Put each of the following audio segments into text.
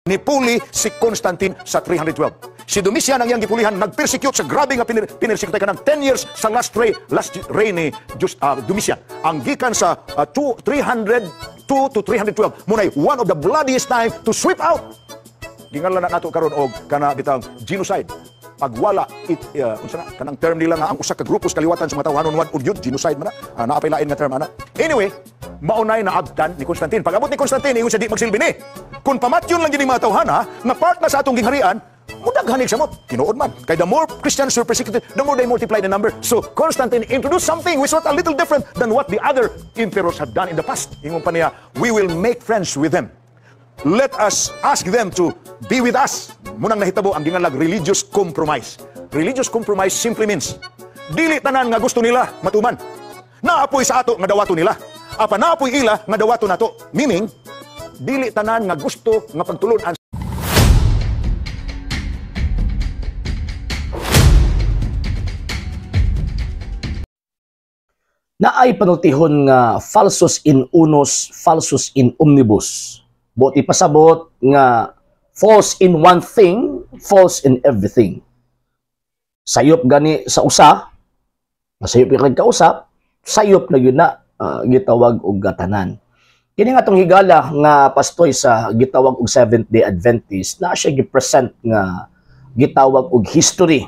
Nipuli si Constantine sa 312. Si Domitian ang iyang gipulihan, nagpersecute sa grabe nga pinersecute kanang 10 years sa last reign ni Domitian. Ang gikan sa 302 to 312 munay one of the bloodiest time to sweep out. Gingalan na nato karon og kana bitang genocide. Pagwala it, unsa na kanang term nila nga ang usa ka grupo sa kaliwatan sa mga tawhanon wad yun genocide man na, naapay lain nga term ana. Anyway, maunay na abtan ni Constantine. Pag-abot ni Constantine, ingon siya, di magsilbi ni. Kung pamatyon lang gyud mga tawhana nga part na sa atong gingharian, mudaghan ni samot. Tinuod man. Kay the more Christians were persecuted, the more they multiply the number. So Constantine introduced something which was a little different than what the other emperors had done in the past. Ingon pa niya, "We will make friends with them. Let us ask them to be with us." Munang nahitabo ang gingalag religious compromise. Religious compromise simply means, dili tanan nga gusto nila matuman. Naapoy sa ato nga dawato nila. Apa naapoy ila nga dawato nato. Meaning, dili tanan nga gusto nga pagtulon-an. Naay panultihon nga falsus in unos, falsus in omnibus. Buot ipasabot nga false in one thing, false in everything. Sayop gani sa usa, masayop yung kausap, sayop na yun na gitawag og gatanan. Kini nga tong higala nga pastoy sa gitawag og Seventh Day Adventist na siya gi-present nga gitawag og history.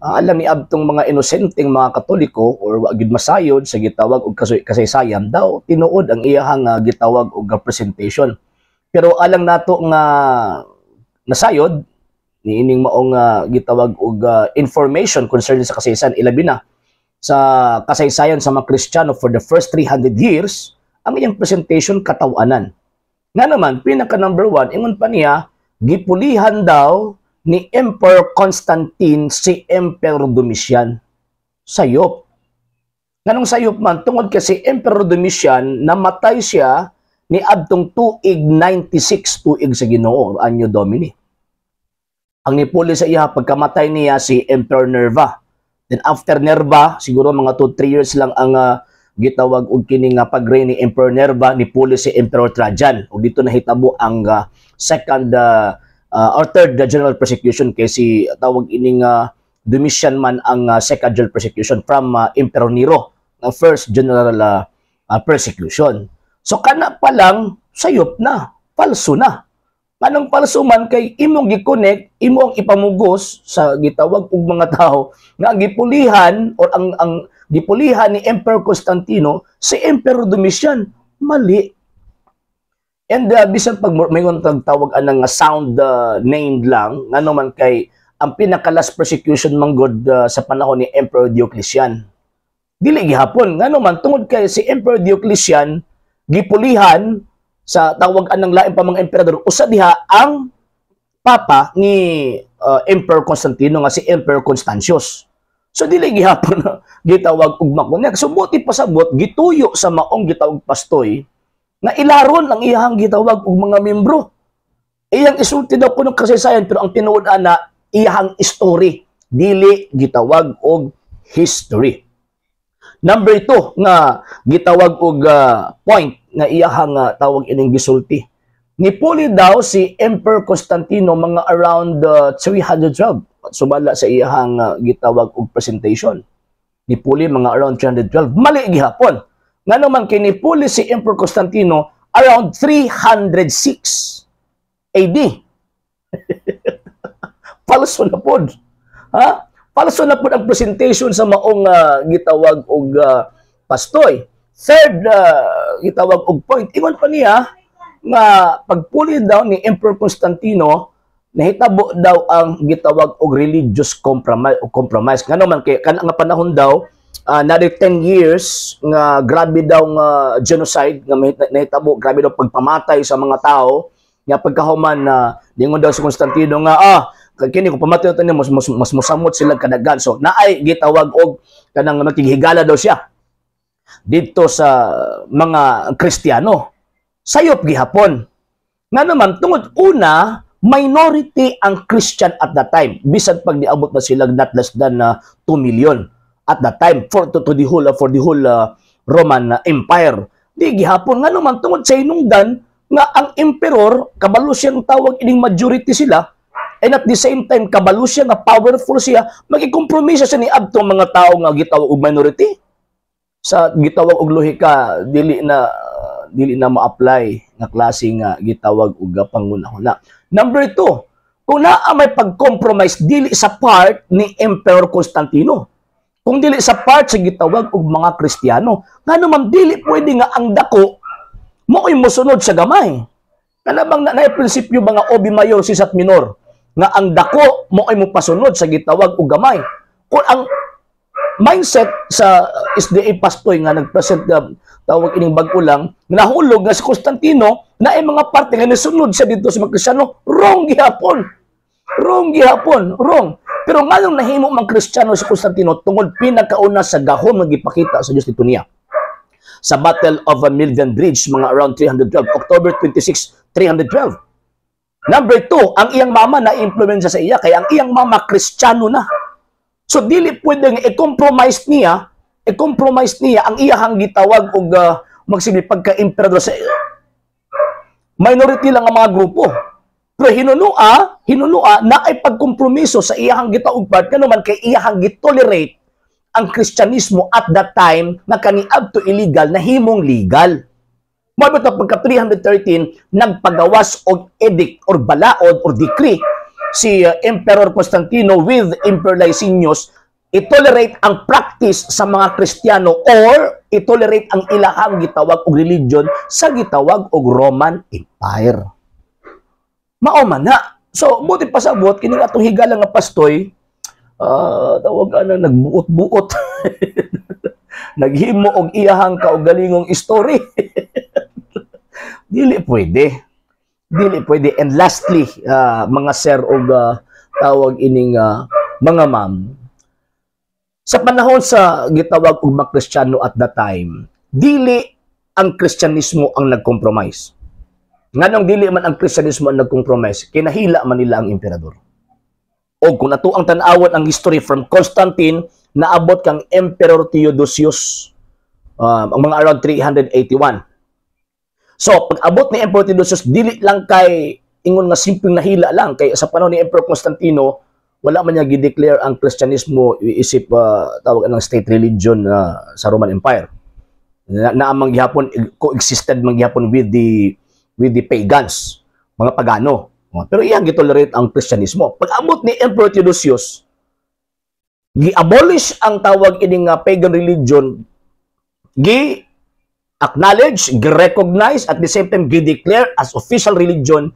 Alam ni abtong mga inosenteng mga Katoliko or wa gid masayod sa gitawag og kasaysayan daw tinuod ang iyahang gitawag og presentation. Pero alang nato nga nasayod niining maong gitawag og information concerning sa kasaysayan, ilabi na sa kasaysayan sa mga Kristiyano for the first 300 years, ang iyang presentation katawanan. Nga naman, pinaka number 1, ingon pa niya, gipulihan daw ni Emperor Constantine si Emperor Domitian. Sayop. Nganong sayop man? Tungod kasi Emperor Domitian, namatay siya ni adtong tuig 96, tuig sa Ginoo, Anno Domini. Ang nipuli sa iya pagkamatay niya si Emperor Nerva. Then after Nerva, siguro mga 2-3 years lang ang gitawag og kini nga pag-reign ni Emperor Nerva, nipuli si Emperor Trajan. Ug dito nahitabo ang second or third general persecution kay si tawag ining Domitian man ang second general persecution from Emperor Nero, ang first general persecution. So kana pa lang sayop na, falso na. Anong falso man kay imong gi-connect, imo ang ipamugos sa gitawag og mga tao nga ang gipulihan or ang gipulihan ni Emperor Constantino si Emperor Domitian. Mali. And bisan pag mayngon tawag anang nga sound named lang, ngano man kay ang pinaka last persecution manggod sa panahon ni Emperor Diocletian. Dili gihapon, ngano man tungod kay si Emperor Diocletian gipulihan sa tawag anang lain pa mga emperador, usa diha ang papa ni Emperor Constantino nga si Emperor Constantius. So dili gihapon na gitawag og makunek. So buti pasabot gituyo sa maong gitawag pastoy nga ilaron ang iyang gitawag og mga membro. Iyang isulti daw kuno kasaysayan, pero ang tinuod ana iyang story, dili gitawag og history. Number 2 nga gitawag og point nga iyahang tawag ining gisulti. Nipuli daw si Emperor Constantino mga around 312 sumala sa iyahang gitawag og presentation. Nipuli mga around 312. Mali gihapon. Ngano man kay nipuli si Emperor Constantino around 306 AD. Falso na pod. Ha? Falso na pod ang presentation sa maong gitawag og pastoy. Third gitawag og point, ingon pa niya nga pagpuli daw ni Emperor Constantino nahitabo daw ang gitawag og religious compromise o compromise. Ngano man kay kana nga panahon daw nari 10 years nga grabe daw nga genocide nga nahitabo, grabe daw pagpamatay sa mga tao. Nga pagkahuman na ningon daw si Constantino nga kini kung pamatay nato mas, mas, mas mosamot sila kadaghan. So naay gitawag og kanang makighigala daw siya didto sa mga Kristiyano. Sayop gihapon. Nga naman tungod una minority ang Christian at that time. Bisan pag niabot na sila not less than 2 million at that time for to, to the whole for the whole Roman Empire. Di gihapon, nga naman tungod sa hinungdan Nga ang emperor, kabalo siyang tawag ining majority sila, and at the same time, kabalo siya nga powerful siya, magikompromiso siya ni adtong mga tao nga gitawag og minority. Sa gitawag og lohika, dili na ma-apply nga klase nga gitawag og pangunahuna. Number two, kung naa may pag-compromise, dili sa part ni Emperor Constantino. Kung dili sa part sa gitawag og mga Kristiyano, ngano man dili pwede nga ang dako mo'y mosunod sa gamay? Kana bang na prinsipyo ba nga obi mayor sisat minor, nga ang dako mo'y mopasunod sa gitawag og gamay? Kung ang mindset sa SDA Pastoy nga nag-present nga tawag ining bag-o lang, nahulog nga si Constantino na ay mga parte nga nisunod siya dito sa mga Kristiyano, wrong gihapon. Wrong gihapon, wrong. Pero nganong nahimo mang Kristiyano si Constantino? Tungod pinakauna sa gahom nga gipakita sa Dios dito niya. Sa Battle of Milvian Bridge, mga around 312, October 26, 312. Number two, ang iyang mama na impluwensya sa iya, kaya ang iyang mama Kristiyano na. So dili pwede nga i-compromise niya ang iyahang gitawag og magsilbi pagka-emperador sa minority lang ang mga grupo. Pero hinunua na ay pagkompromiso sa iyahang gitawag part man kay iyahang gitolerate ang Kristyanismo at that time na kaniadto illegal na himong legal. Mao na pagka 313, nagpagawas og edict or balaod or decree si Emperor Constantino with Emperor Licinius, i-tolerate ang practice sa mga Kristiyano or i-tolerate ang ilahang gitawag og religion sa gitawag og Roman Empire. Mao man na. So, buti pasabot, kini atong higala nga pastoy, tawag ana, nagbuot-buot. Naghimo og iyahang kaugalingong story. Dili pwede. Dili pwede. And lastly, mga sir og tawag ining mga ma'am, sa panahon sa gitawag og mga Kristiyano at that time, dili ang Kristyanismo ang nag-compromise. Nganong dili man ang Kristyanismo ang nag-compromise? Kinahila man nila ang emperador. O kung ato ang tan-awon ang history from Constantine, naabot kang Emperor Theodosius, ang mga around 381. So, pag abot ni Emperor Theodosius, dili lang kay ingon nga simpleng nahila lang, kay sa panahon ni Emperor Constantino, wala man niya gi-declare ang Kristyanismo isip tawag ng state religion sa Roman Empire. Na naamang gihapon coexisted man gihapon with the pagans, mga pagano. Pero iyang gitolerate ang Kristyanismo. Pag abot ni Emperor Theodosius, gi-abolish ang tawag ining pagan religion, gi acknowledge, gi-recognize, at the same time gi-declare as official religion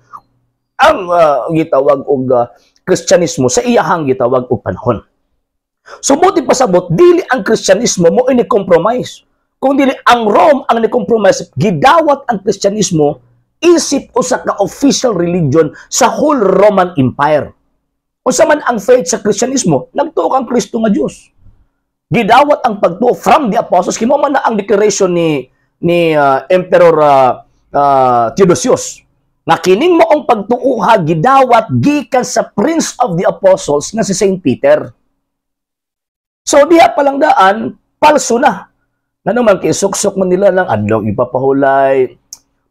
ang gitawag og Kristyanismo sa iyahang gitawag og panahon. So buti pasabot, dili ang Kristyanismo mo ini compromise. Kung dili ang Rome ang ni-compromise, gidawat ang Kristyanismo isip usa ka official religion sa whole Roman Empire. Unsa man ang faith sa Kristyanismo? Nagtuo kang Kristo nga Dios. Gidawat ang pagtuo from the apostles. Kimo man na ang declaration ni Emperor Theodosius nga kining moong pagtuuha gidawat gikan sa Prince of the Apostles nga si Saint Peter. So diha pa lang daan, palso na. Ngano man kay suksok man nila lang adlaw ipapahulay.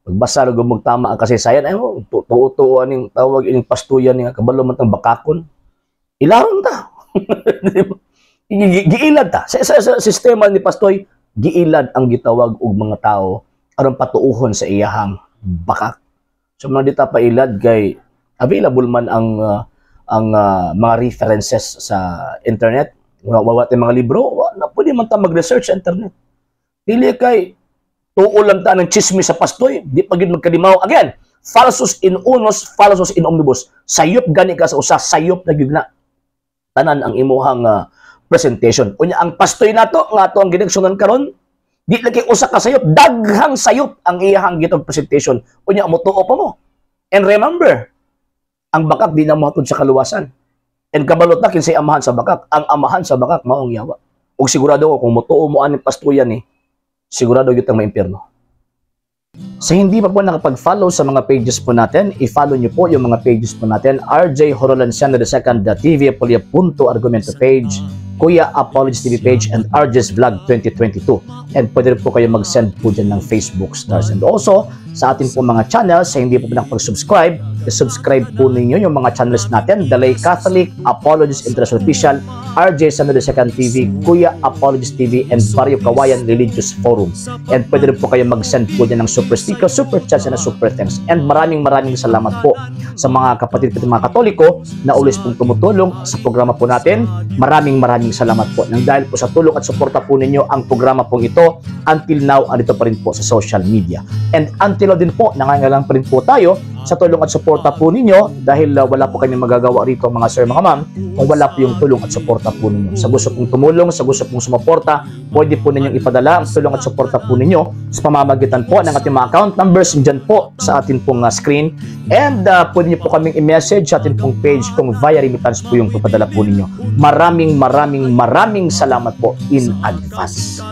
Pagbasa ra gud tama ang kasaysayan, ay mo tuo-tuo aning tawag ining pastuyan nga kabalo man tang bakakon. Ilaron ta. Giilad ta. Sa sistema ni Pastoy, giilad ang gitawag og mga tao aron patuuhon sa iyahang bakak. So mga dita pa ilad kay available man ang mga references sa internet. Wa wa mga libro, wa na pwede man ta mag-research sa internet. Dili kay tuo lang ta ng chismis sa pastoy, di pa gid magkalimaw. Again, falsus in unos, falsus in omnibus. Sayop gani ka sa usa, sayop na gyud na tanan ang imuhang presentation. Unya ang pastoy nato nga ato ang gineksyonan karon, di lagi usa ka sayop, daghang sayop ang iyahang gitong presentation. Unya motuo pa mo. And remember, ang bakak di na mohatod sa kaluwasan. And kabalot na kinsay amahan sa bakak. Ang amahan sa bakak maong yawa. Ug sigurado ko kung motuo mo aning pastoyan ni, sigurado gyud ang maimpierno. Sa hindi pa po nakapag-follow sa mga pages po natin, i-follow nyo po yung mga pages po natin. RJ Horolanciano II, TV Apolia Punto Argumento page, Kuya Apologies TV page, and RJ's Vlog 2022. And pwede rin po kayo mag-send po dyan ng Facebook stars. And also, sa ating po mga channels. Sa hindi po nakapag-subscribe, subscribe po ninyo yung mga channels natin: The Lay Catholic, Apologist International Official, RJ Samuel Second TV, Kuya Apologist TV, and Barrio Kawayan Religious Forum. And pwede rin po kayo mag-send po dyan ng super sticker, super chat, and super thanks. And maraming maraming salamat po sa mga kapatid ko, mga Katoliko na always pong tumutulong sa programa po natin. Maraming maraming salamat po. Nang dahil po sa tulong at suporta po ninyo, ang programa pong ito until now andito pa rin po sa social media. And until now din po, nangangailangan pa rin po tayo sa tulong at suporta po ninyo dahil wala po kami magagawa rito, mga sir, mga ma'am, kung wala po yung tulong at suporta po ninyo. Sa gusto pong tumulong, sa gusto pong sumuporta, pwede po ninyong ipadala ang tulong at suporta po ninyo sa pamamagitan po ng ating mga account numbers dyan po sa atin pong screen. And pwede niyo po kaming i-message sa atin pong page kung via remittance po yung papadala po ninyo. Maraming maraming maraming salamat po in advance.